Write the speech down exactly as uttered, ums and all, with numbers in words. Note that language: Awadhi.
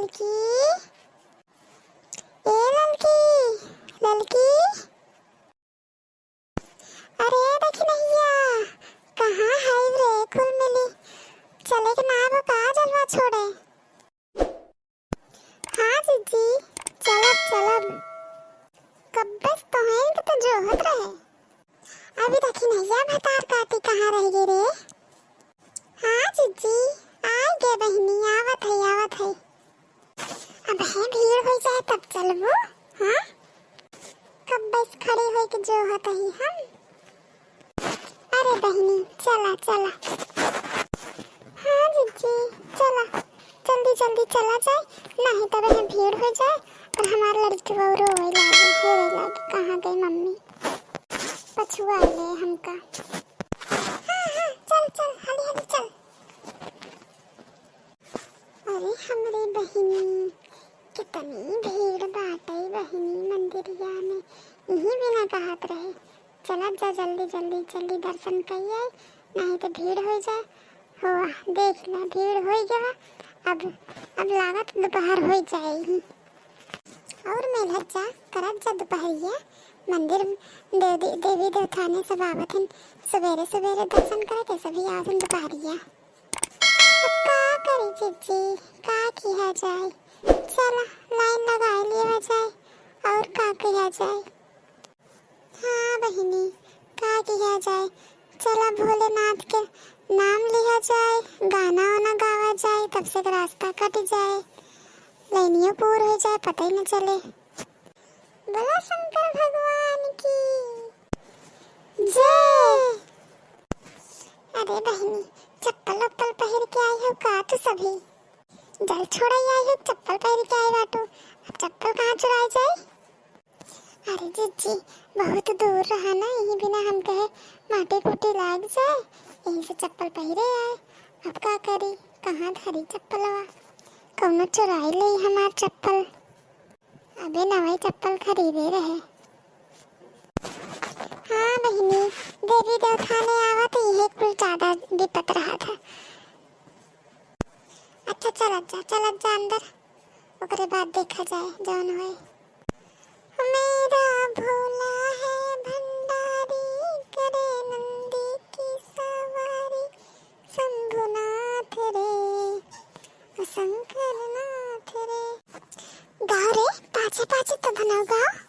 की, ए ललकी, ललकी। अरे दखिनहिया, कहाँ है रे खुल मिली? चले के ना वो का जलवा छोड़े? हाँ जिज्जी, चलब चलब। कब्बे से तोहन के तो जोहत रहे। अभी दखिनहिया भतार काटी कहाँ रह गई रे? हाँ जिज्जी, आ गए बहिनी, आवत है, आवत है। अब है भीड़ हो जाए तब चलबो, हाँ? कब्बे से खड़े होइके जोहत ही हम। अरे बहिनी, चला, चला। हाँ जिज्जी, चला, जल्दी, जल्दी चला जाए, नहीं तब है भीड़ हो जाए और हमार लड़की वो रोवे लागे, हेरे लागे, कहाँ गई मम्मी, पछुआ ले हमका। हाँ, हाँ, चल, चल, हाली, हाली चल। अरे हमरे बहिनी, कितनी भीड़ बाटे बहिनी मंदिरिया में। इही बिना कहत रहे, चलत जा जल्दी जल्दी, जल्दी दर्शन कई आई, नहीं तो भीड़ हो जाए। हो, देख ला, भीड़ हो गया। अब, अब लागत दोपहर हो जाएगी। और मेलत जा, करत जा दोपहरिया, मंदिर देवी, देवी देवता ने सब आवत हन, सवेरे सवेरे दर्शन करे के सभी आवत हन दोपहरिया। अब का करी जिज्जी, का किया जाए? चला, लाइन लगाए लिया जाए, और का किया जाए? हाँ बहिनी, का किया जाए? चला भोलेनाथ के नाम लिया जाए, गाना वाना गावा जाए, तब से रास्ता कट जाए, लाइनियों पूर हो जाए, पता ही न चले। बोला शंकर भगवान की जय। अरे बहिनी, चप्पल उप्पल पहिर के आई हो का तू सभी? जल छोड़े आई हो, चप्पल पहिर के आई बाटू, अब चप्पल कहाँ चुराए जाए? अरे जिज्जी, बहुत दूर रहा ना, यही बिना हम कहे माटी कूटी लाग जाए, यही से चप्पल पहिरे आए। अब का करी, कहाँ धरी चप्पलवा? कौनो चुराई ले हमार चप्पल। अबे नवाई चप्पल खरीदे रहे। हाँ बहिनी, देवी देवता ने आवत इहे कुल ज्यादा विपत रहा था। अच्छा चलत जा, चलत जा अंदर, ओकरे बाद देखा जाए जौन होए। मेरा भोला है भंडारी, करे नंदी की सवारी, शंभुनाथ रे, शंकरनाथ रे। गाओ रे, पाछे पाछे तो बनाओ गाओ।